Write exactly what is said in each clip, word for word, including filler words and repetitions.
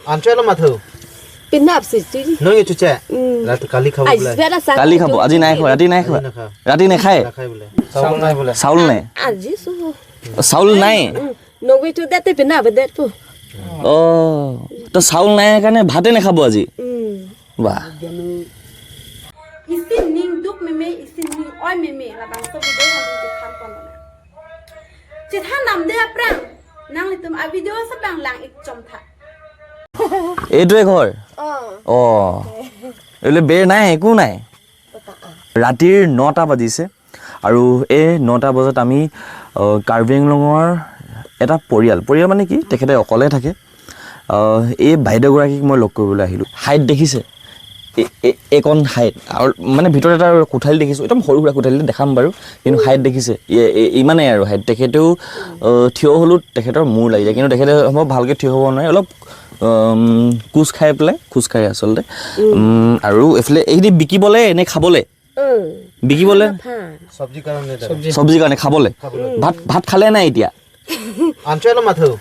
Anchoi lo mathu. Pinap si chiri. Nong ye chuche. Hmm. Rat kali khabo Ai, bole. Bera sa Kali khabo, tu. Aji nai kho, rati nai kho. Aji nai kho. Rati nai khai. Nai khai bole. Saul nai bole. Saul nai. Aji su. Saul nai. Hmm. Nong we chu dete pinap det pu. Oh. To saul nai karne bhate nai khabo aji. Hmm. Wah. Isi ning duk meme, isi ning oi meme, labangso video kami chethan pon na. Chethan namde aphrang, nanglitum a video sabang lang ik chom tha. এইটোৱে ঘৰ? অ। অ। এইফালে বেৰ নাই, একো নাই। ৰাতিৰ নটা বাজিছে আৰু এই নটা বজাত আমি, আহ, কাৰ্বি আংলঙৰ এটা পৰিয়াল, পৰিয়াল মানে কি, তেখেতে অকলে থাকে। আহ, এই বাইদেউগৰাকীক মই লগ কৰিবলৈ আহিলোঁ। হাইট দেখিছে? এ-, এ-, এইকণ হাইট। আৰু মানে ভিতৰত এটা কোঠালি দেখিছোঁ, একদম সৰু সুৰা কোঠালি, দেখাম বাৰু। কিন্তু হাইট দেখিছে? এ-, এ-, ইমানেই আৰু হাইট। তেখেতেও, আহ, থিয় হ'লেও তেখেতৰ মূৰ লাগি যায়। কিন্তু তেখেতে সম্ভৱ ভালকৈ থিয় হ'ব নোৱাৰে, অলপ, উম, কোচ খাই পেলাই, খোজ কাঢ়ে আচলতে। উম, আৰু এইফালে এইখিনি বিকিবলে নে খাবলে? উম। বিকিবলে? চব্জি কাৰণে দাদা। চব্জি। চব্জিৰ কাৰণে খাবলে? খাবলৈ। ভাত, ভাত খালে নাই এতিয়া? Anchoi lo mathu.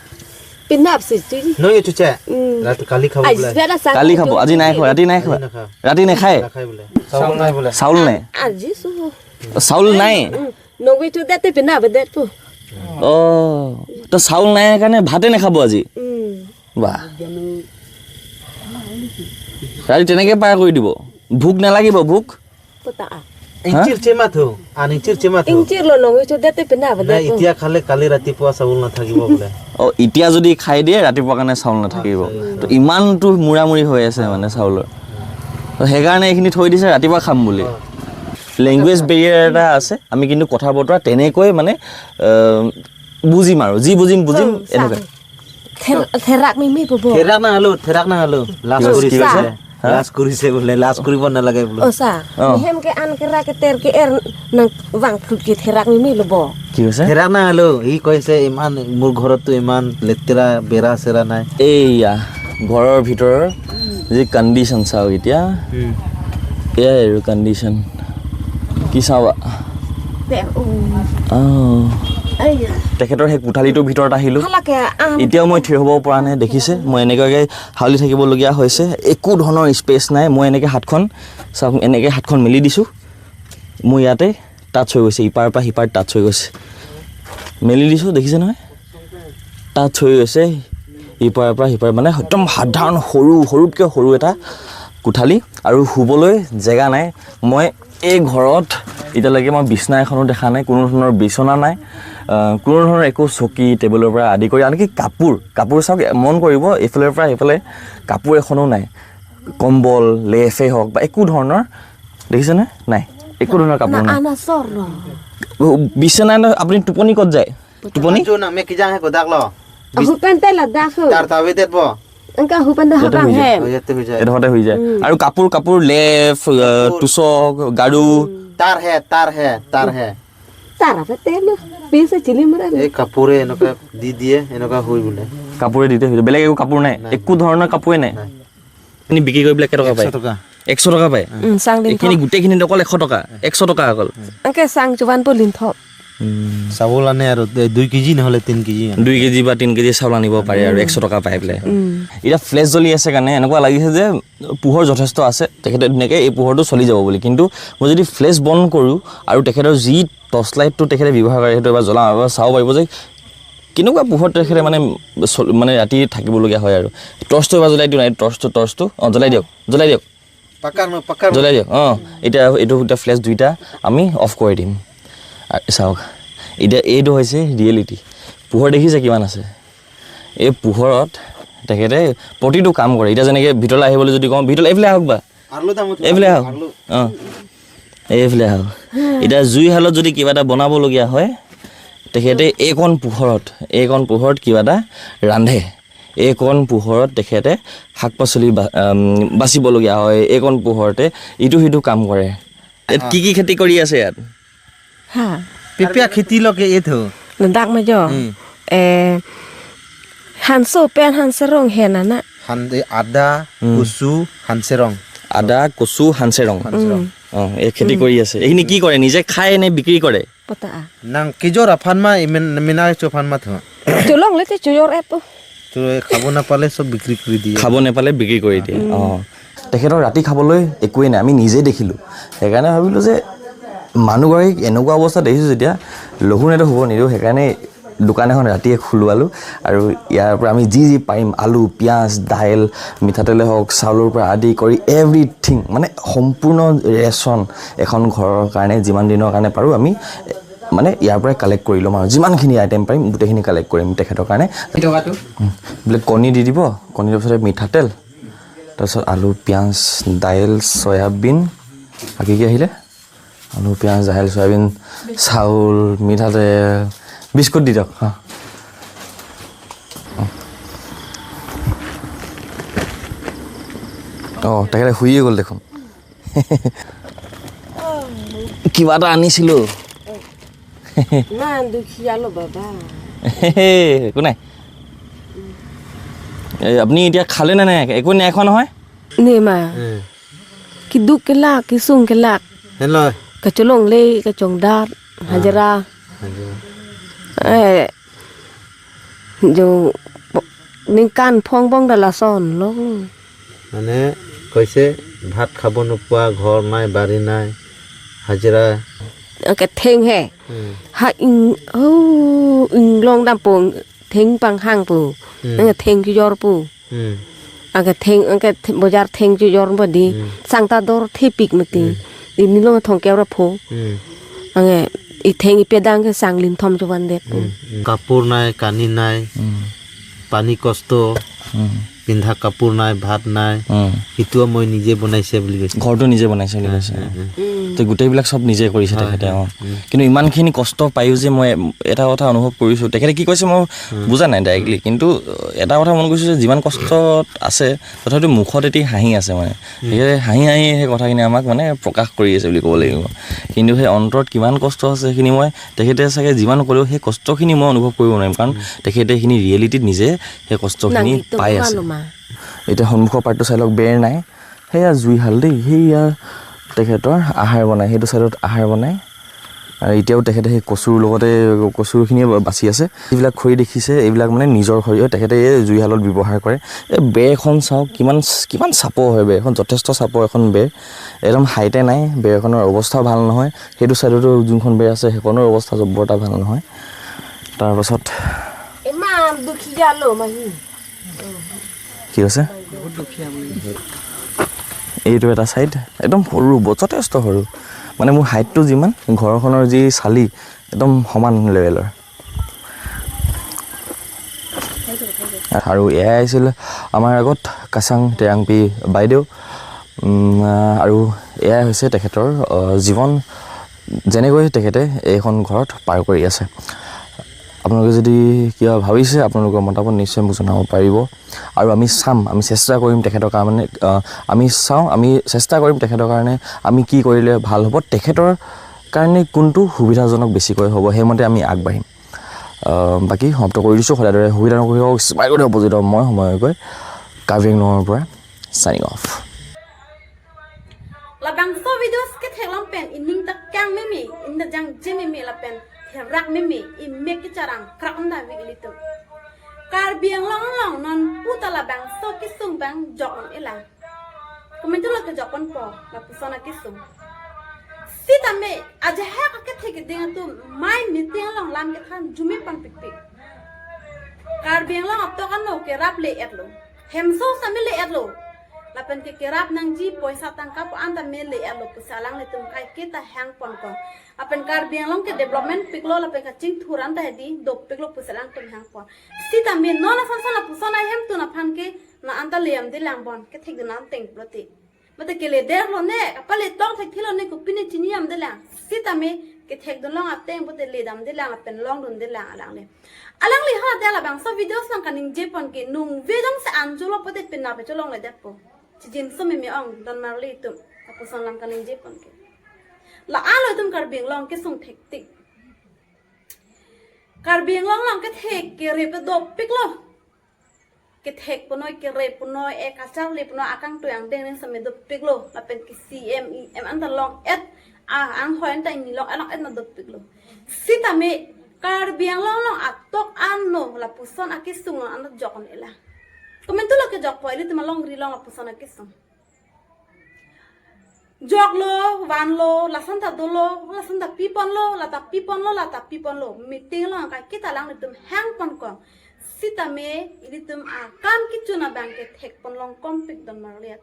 Pinap si chiri. Nong ye chuche. Hmm. Rat kali khabo Ai, bole. Bera sa Kali tu. Khabo, aji nai kho, rati nai kho. Aji nai kho. Rati nai khai. Nai khai bole. Saul nai bole. Saul nai. Aji su. Saul nai. Hmm. Nong we chu dete pinap det pu. Oh. To saul nai karne bhate nai khabo aji. Hmm. Wah. ৰাতি তেনেকে পাৰ কৰি দিব। ভোক নালাগিব, ভোক? Kota a. Hah? Ingchir che mathu, an ingchir che mathu. Ingchir lo nong we chu dete pinap det. Nai, pu. Pu. এতিয়া খালে কালি ৰাতিপুৱা চাউল নাথাকিব বোলে। অ, এতিয়া যদি খাই দিয়ে, ৰাতিপুৱা কাৰণে চাউল নাথাকিব। অ, চাউল তো নাথাকিব। ইমানটো মুৰামুৰি হৈ আছে মানে চাউলৰ। তো সেইকাৰণে এইখিনি থৈ দিছে, ৰাতিপুৱা খাম বুলি। অ। লেংগুৱেজ বেৰিয়াৰ এটা আছে, আমি কিন্তু কথা বতৰা তেনেকৈ মানে, আহ, বুজিম আৰু, যি বুজিম, বুজিম, উম, চা। এনেকৈ। Ther-, therak mimi bobo. Therak nang alo, therak nang alo. Last কি কৈছে? কৰিছে কি কৈছে? বোলে। হা? Last কৰিছে বোলে, last কৰিব নালাগে বোলে। অ, চা, অ। মিহেম কে আন কে ৰা কে তেৰ কে এৰ নাং ৱাং ফ্ৰুট কে therak mimi lo bo। কি কৈছে? Therak nang alo, সি কৈছে ইমান মোৰ ঘৰততো ইমান লেতেৰা বেৰা চেৰা নাই। এইয়া ঘৰৰ ভিতৰৰ যি কণ্ডিশ্যন চাওক এতিয়া। উম। এয়াই আৰু কণ্ডিশ্যন। কি চাবা? Te, um, আহ। Aiya. তেখেতৰ সেই কোঠালিটোৰ ভিতৰত আহিলো। Halake, ah. এতিয়াও মই থিয় হ'ব পৰা নাই, দেখিছে? মই এনেকুৱাকে হাউলি থাকিবলগীয়া হৈছে। একো ধৰণৰ স্পেচ নাই। মই এনেকে হাতখন, চাওক, এনেকে হাতখন মেলি দিছো। মোৰ ইয়াতে টাচ হৈ গৈছে, ইপাৰ পৰা সিপাৰ টাচ হৈ গৈছে। মেলি দিছো, দেখিছে নহয়? টাচ হৈ গৈছে ইপাৰ পৰা সিপাৰ, মানে একদম সাধাৰণ সৰু, সৰুতকৈ সৰু এটা কোঠালি আৰু শুবলৈ জেগা নাই। মই এই ঘৰত এতিয়ালৈকে মই বিচনা এখনো দেখা নাই, কোনো ধৰণৰ বিচনা নাই, আহ, কোনো ধৰণৰ একো চকী টেবুলৰ পৰা আদি কৰি আনকি কাপোৰ, কাপোৰ চাওক, মন কৰিব এইফালৰ পৰা সেইফালে কাপোৰ এখনো নাই। কম্বল, লেফে হওক বা একো ধৰণৰ, দেখিছেনে? নাই, একো ধৰণৰ কাপোৰ নাই। Ana sor lo. বিচনা ন-, আপুনি টোপনি ক'ত যায়? টোপনি? Anjo nang me kijang he kodak lo. Ahu pen te ladak ho. Tar tawe det bo. Angka ahu pen te ইয়াতে habang হৈ যায়। Hem. Oh, ইয়াতে হৈ যায়। এডোখৰতে হৈ যায়। উম। আৰু কাপোৰ, কাপোৰ, লেফ, আহ, কাপোৰ। টোচক, গাৰু। Tar he, tar he, tar he. Tar apa te lo? Bisa chili mara. এই কাপোৰে এনেকুৱা দি দিয়ে, এনেকুৱা হৈ বোলে। কাপোৰে দিতে হৈ যায়। বেলেগ একো কাপোৰ নাই? নাই। একো ধৰণৰ কাপোৰে নাই? নাই। এইখিনি বিক্ৰী কৰি পেলাই কেইটকা পায়? একশ টকা। একশ টকা পায়? উম, sang din এইখিনি tho. গোটেইখিনিত অকল এশ টকা? একশ টকা অকল? Angke sang chuan po lin tho. উম। চাউল আনে আৰু দে-, দুই কেজি নহ'লে তিন কেজি আনে। দুই কেজি বা তিন কেজি চাউল আনিব পাৰে আৰু উম। একশ টকা পাই পেলাই। উম। এতিয়া ফ্লেছ জ্বলি আছে কাৰণে এনেকুৱা লাগিছে যে পোহৰ যথেষ্ট আছে, তেখেতে ধুনীয়াকৈ এই পোহৰটো চলি যাব বুলি। কিন্তু মই যদি ফ্লেছ বন্ধ কৰোঁ আৰু তেখেতৰ যি টৰ্চ লাইটটো তেখেতে ব্যৱহাৰ কৰে, সেইটো এবাৰ জ্বলাওঁ, এবাৰ চাব পাৰিব যে কেনেকুৱা পোহৰত তেখেতে মানে চল-, মানে ৰাতি থাকিবলগীয়া হয় আৰু। টৰ্চটো এবাৰ জ্বলাই দিওঁ নাই, টৰ্চটো, টৰ্চটো, অ, জ্বলাই দিয়ক, জ্বলাই দিয়ক। Pakar mo, pakar mo. জ্বলাই দিয়ক। অ, এতিয়া এইটো, এতিয়া ফ্লেছ দুইটা আমি অফ কৰি দিম। আ, চাওক, এতিয়া এইটো হৈছে ৰিয়েলিটি। পোহৰ দেখিছে কিমান আছে? এই পোহৰত তেখেতে প্ৰতিটো কাম কৰে। এতিয়া যেনেকে ভিতৰলৈ আহিবলৈ যদি কওঁ, ভিতৰলৈ এইফালে আহক বা। Arlo tamo tu, এইফালে arlo, আহক। Arlo. অ, এইফালে আহক। এতিয়া জুই শালত যদি কিবা এটা বনাবলগীয়া হয়, তেখেতে এইকণ পোহৰত, এইকণ পোহৰত কিবা এটা ৰান্ধে। এইকণ পোহৰত তেখেতে শাক পাচলি বা-, আম, বাচিবলগীয়া হয়, এইকণ পোহৰতে ইটো সিটো কাম কৰে। ইয়াত কি কি খেতি কৰি আছে ইয়াত? Ha. Pipia khiti lo ke etho. Ladak ma jo. Hmm. Eh, hanso pen hanserong he nana. Han-, eh, ada, Hmm. Kusu, hanserong. আদা, কচু, হানচেৰং। Hanserong. Hmm. অ, এই খেতি কৰি আছে। এইখিনি কি কৰে? নিজে খায় নে বিক্ৰী কৰে? Pota a. Nang kijor aphan ma, imen, mina cho aphan ma tho. Cholong le te chojor et po. তো খাব নাপালে চব বিক্ৰী কৰি দিয়ে। খাব নাপালে বিক্ৰী কৰি দিয়ে। উম। অ। তেখেতৰ ৰাতি খাবলৈ একোৱেই নাই, আমি নিজে দেখিলোঁ। সেইকাৰণে ভাবিলোঁ যে মানুহগৰাকীক এনেকুৱা অৱস্থা দেখিছোঁ যেতিয়া লঘোণ এটাও হ'ব নিদিওঁ। সেইকাৰণে দোকান এখন ৰাতিয়ে খুলুৱালোঁ আৰু ইয়াৰ পৰা আমি যি যি পাৰিম, আলু, পিঁয়াজ, দাইল, মিঠাতেলে হওক, চাউলৰ পৰা আদি কৰি এভৰিথিং, মানে সম্পূৰ্ণ ৰেচন এখন ঘৰৰ কাৰণে যিমান দিনৰ কাৰণে পাৰোঁ আমি মানে ইয়াৰ পৰাই কালেক্ট কৰি ল'ম আৰু যিমানখিনি আইটেম পাৰিম গোটেইখিনি কালেক্ট কৰিম তেখেতৰ কাৰণে। এই টকাটো? উম, বোলে কণী দি দিব, কণী দিয়াৰ পিছতে মিঠাতেল, তাৰপিছত আলু, পিঁয়াজ, দাইল, চয়াবিন, আৰু কি কি আহিলে? আলু, পিঁয়াজ, দাইল, চয়াবিন, চাউল, মিঠাতেল, বিস্কুট দি দিয়ক। হা। অ, তেখেতে শুইয়ে গ'ল দেখোন। কিবা এটা আনিছিলো। ইমান দুখীয়া লো বাবা। একো নাই। এই, আপুনি এতিয়া খালে নে নাই? একো নাই খোৱা নহয়? Ne ma. Hmm. Keduk kelak, kesung kelak. Hello. Kacholong le, kachongdat, hajira. Hajira. Eh, jo, po-, ningkan phong phong dah lason lo. মানে কৈছে ভাত খাব নোপোৱা, ঘৰ নাই, বাৰী নাই, হাজিৰা। Angke theng he. Hmm. Ha ing, oh, inglong dam pong, theng panghang pu. Hmm. Angke theng kejor pu. Hmm. Angke theng, angke th-, bojar theng kejor pu di. Hmm. Sang ta dor thepik mati. Hmm. Ini lo thong keu ra pho. Hmm. Angke i theng i pedang ke sang lim thom chuvan det pu. Hmm. Hmm. কাপোৰ নাই, কানি নাই। Hmm. পানী কষ্ট, উম। পিন্ধা কাপোৰ নাই, ভাত নাই, উম। সেইটো মই নিজে বনাইছে বুলি কৈছে। ঘৰটো নিজে বনাইছে বুলি কৈছে, হয়, অ। হয়, হয়। উম। তো গোটেইবিলাক চব নিজে কৰিছে হয়, তেখেতে, হয়, অ। উম। কিন্তু ইমানখিনি কষ্ট পায়ো যে মই এটা কথা অনুভৱ কৰিছো, তেখেতে কি কৈছে মই উম। বুজা নাই ডাইৰেক্টলি, উম। কিন্তু এটা কথা মন কৰিছো যে যিমান কষ্টত আছে, তথাপিতো মুখত এটি হাঁহি আছে মানে। উম। তেখেতে হাঁহি হাঁহি সেই কথাখিনি আমাক মানে প্ৰকাশ কৰি আছে বুলি ক'ব লাগিব। কিন্তু সেই অন্তৰত কিমান কষ্ট আছে সেইখিনি মই তেখেতে চাগে যিমান ক'লেও সেই কষ্টখিনি মই অনুভৱ কৰিব নোৱাৰিম, কাৰণ উম। তেখেতে সেইখিনি ৰিয়েলিটিত নিজে সেই কষ্টখিনি নাগৰিকত্ব পাই আছে। Loma। এতিয়া সন্মুখৰ পাৰ্টটো চাই লওক, বেৰ নাই। সেয়া জুইশাল দেই, সেয়া তেখেতৰ আহাৰ বনায়, সেইটো চাইডত আহাৰ বনায়। আৰু এতিয়াও তেখেতে সেই কচুৰ লগতে কচুৰখিনিয়ে বাচি আছে। যিবিলাক খৰি দেখিছে, এইবিলাক মানে নিজৰ খৰি হয়, তেখেতে এই জুইশালত ব্যৱহাৰ কৰে। এই বেৰখন চাওক, কিমান, কিমান চাপৰ হয় বেৰখন, যথেষ্ট চাপৰ এখন বেৰ। একদম হাইটে নাই, বেৰখনৰ অৱস্থাও ভাল নহয়। সেইটো চাইডতো যোনখন বেৰ আছে, সেইখনৰ অৱস্থা বৰ এটা ভাল নহয়। তাৰপাছত ইমান দুখীয়া লো মাহী। কি কৈছে? বহুত দুখীয়া বুলি। এইটো এটা চাইড একদম সৰু, ব-, যথেষ্ট সৰু। মানে মোৰ হাইটটো যিমান, ঘৰখনৰ যি চালি, একদম সমান লেভেলৰ। আৰু এয়াই আছিল আমাৰ আগত কাচাং টেৰাংপি বাইদেউ। উম, আহ, আৰু এয়াই হৈছে তেখেতৰ, আহ, জীৱন, যেনেকৈ তেখেতে এইখন ঘৰত পাৰ কৰি আছে। আপোনালোকে যদি কিবা ভাবিছে, আপোনালোকৰ মতামত নিশ্চয় মোক জনাব পাৰিব। আৰু আমি চাম, আমি চেষ্টা কৰিম তেখেতৰ কাৰণে, আহ, আমি চাওঁ, আমি চেষ্টা কৰিম তেখেতৰ কাৰণে আমি কি কৰিলে ভাল হ'ব, তেখেতৰ কাৰণে কোনটো সুবিধাজনক বেছিকৈ হ'ব, সেইমতে আমি আগবাঢ়িম। আহ, বাকী সমাপ্ত কৰি দিছোঁ। সদায় দৰে সুবিধাজনক হৈ থাকক, smile কৰি থাকক, উপস্থিত হওক। মই সময়কৈ কাৰ্বি আংলঙৰ পৰা signing off. Labangso videos ketheklong pen ining ta kang meme, ining ta jangje meme lapen therak meme, imek kecharang krak unda vik ilitum. Karbi Anglong along non puta labangso kesung bang jok-ong elang. Komantu lo kejok ponpo, lapuson akesung. Sitame ajahak akethek keding atum mai meeting along lam kethan jume pon pikpik. Karbi Anglong atok ano kerap le-et lo. Hemso sitame le-et lo. Lapen ke kerap nangji poisa tangka pu-an tame le-et lo pusi alanglitum kaiketa hang ponpo. Lapen Karbi Anglong ke development piklo lapen kachingthur an ta hedi dopiklo pusi alangtum hang pon. Sitame non ason son lapuson ahemtun aphan ke na anta le damde lang bon, kethekdun an teng pulote. Mate kele der lo ne, kapale tong thekthelo ne, kopine chini damde lang. Sitame kethekdun long ateng pulote le damde lang lapen longdunde lang alangli. Alangli hala te labangso videos along kaningje pon ke nung ve jongsi anjo lo pulote penap cholongledetpo. Chijinso meme ong don marli atum. Lapuson alam kaningje pon ke. La-an lo itum Karbi Anglong kesung thektik. Karbi Anglong along kethek kere pe dopiklo. Kethek punoi, kere punoi, e kacharli punoi, akangtui angdeng ning sitame dopiklo. Lapen ke C M, E M anta long-et, a, anghoi anta ini long-et long-et na dopiklo. Sitame Karbi Anglong along atok ano lapuson akesung lo anat jok-un-e lang. Komantu lo kejokpo, ilitum alongri along lapuson akesung. Joklo, vanlo, lason ta dolo, lason ta piponlo, la ta piponlo, la ta piponlo. Meeting along kaike ta alanglitum hangponkok. Sitame ilitum akam kechun abang ke thekpon longkompik don marliat.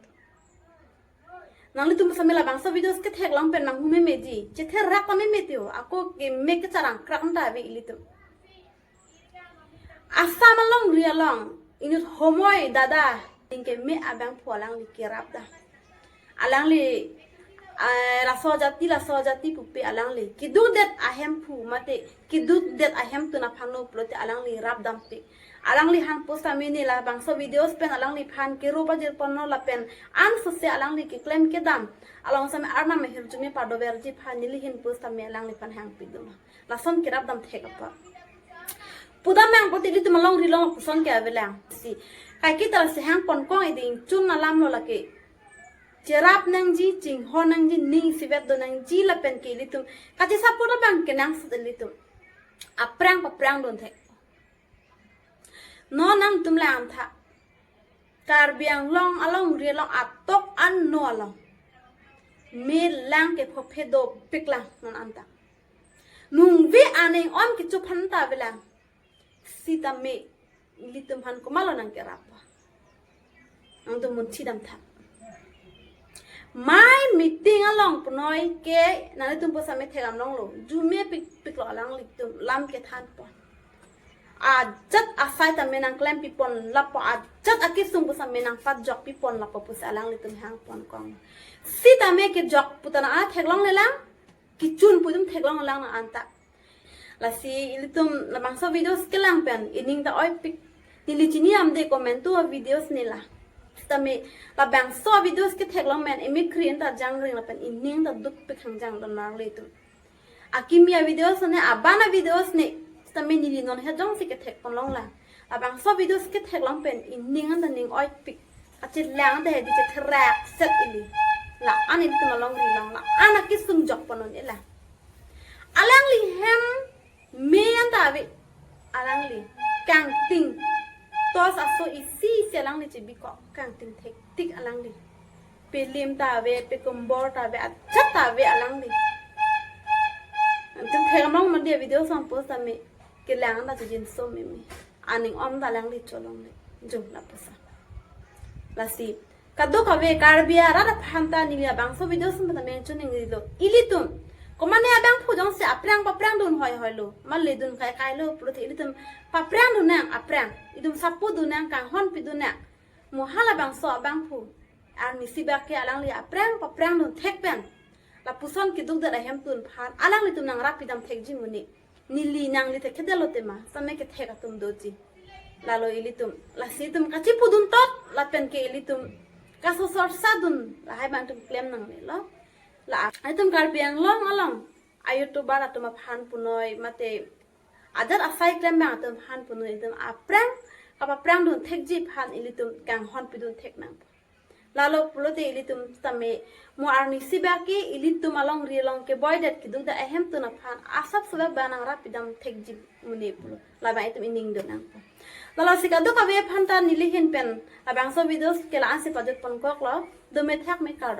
Nanglitum sitame labangso videos ketheklong pen nang hume meji. Chetherak ta meme tio. Ako ke me kecharang krak ta ave ilitum. Assam alongri along inut homoi dada ning ke me abangphu alangli kerap dam. Alangli, eh, laso jati, laso jati pupe alangli. Keduk det ahemphu mate keduk det ahemtun aphan lo pulote alangli rap dampik. Alangli han pusitame ne labangso videos pen alangliphan kero pajirponlo lapen ansose alangli keklem kedam along sitame arnam ahirjume padoverji aphan neli hin pusitame alangliphan hangpidun. Lason kerap dam thek apot. Pudam yang poti ilitum alongri along lapuson ke ave lang. Si, kaike ta si hangponkok, iding chun alam lo lake. Cherap nangji, chinghon nangji, ning isivet do nangji lapen ke ilitum kachesapo abang ke nang sut ilitum aphrang paphrang dun thek. Non nangtum lang tha. Karbi Anglong alongri along atok ano along me lang ke phophe dopik lang non anta. Nungve aning-on kecho aphan ta ave lang. Sitame ilitum aphan komatlo nang kerap? Nangtum munthi dam tha. Mai meeting along punoi ke nanglitum pusitame thekdam longlo. Arjume pikpiklo alanglitum lam kethanpon. Ajat asai tame nang klempipon lapu ajat akesung pusitame nang pajokpipon lapu pusi alanglitum hangponkok. Sitame kejok pu ta nang theklongle lang, kechun pu itum theklongle lang nang anta. Lasi ilitum labangso videos kelang pen ining ta oipik. Neli chini amde komantu a-videos ne la. Sitame labangso videos ketheklong pen emekri anta jangring lapen ining ta dukpik hangjang don marli itum. Akimi a-videos ne, aban a-videos ne. Sitame neli non he jongsi kethekpon long lang. Labangso videos ketheklong pen ining anta ning oipik. Achelang ta hedi chetherak set ili. La-an ilitum alongri along la-an akesung jokpon un-e lang. Alangli hem me anta ave alangli. Kangting. Tos aso isi isi alangli chebikok. Kangting thektik alangli. Pe lim ta ave, pe kombor ta ave, ajat ta ave alangli. Itum thekdam long mandi a-videos nang post tame kelang anta chejinso meme. Aning-on ta alangli cholongle. Jo lapuson. Lasi kadokave Karbi arat aphan ta neli labangso videos pen ta mention ningrilo. Ilitum komane abangphu jongsi aphrang paphrang dun hoihoi lo. Male dun kaikai lo pulote ilitum paphrang dun nang aphrang. Itum sapo dun nang, kanghon pidun nang. Mo halabangso abangphu arnisi bak ke alangli aphrang paphrang dun thek pen lapuson keduk det ahemtun aphan alanglitum nang rap pidam thekji muni. Neli nangli thek kedelo tema, sitame kethek atum doji. Lalo ilitum, lasi itum kachipudun tot lapen ke ilitum kasosorsa dun lahai abang itum klem nangnelo. La itum Karbi Anglong along a-YouTuber atum aphan punoi mate ajat asai klem abang atum aphan punoi itum aphrang kapaphrang dun thekji aphan ilitum kanghon pidun thek nang. Lalo pulote ilitum tame mo arnisi bak ke ilitum alongri along keboi det keduk det ahemtun aphan asap sebak abang nang rap pidam thekji muni pulo. Labang itum ining dun nang. Lalo si kadokave aphan ta neli hin pen labangso videos ke la-an si pajutponkoklo. Dome thak me kar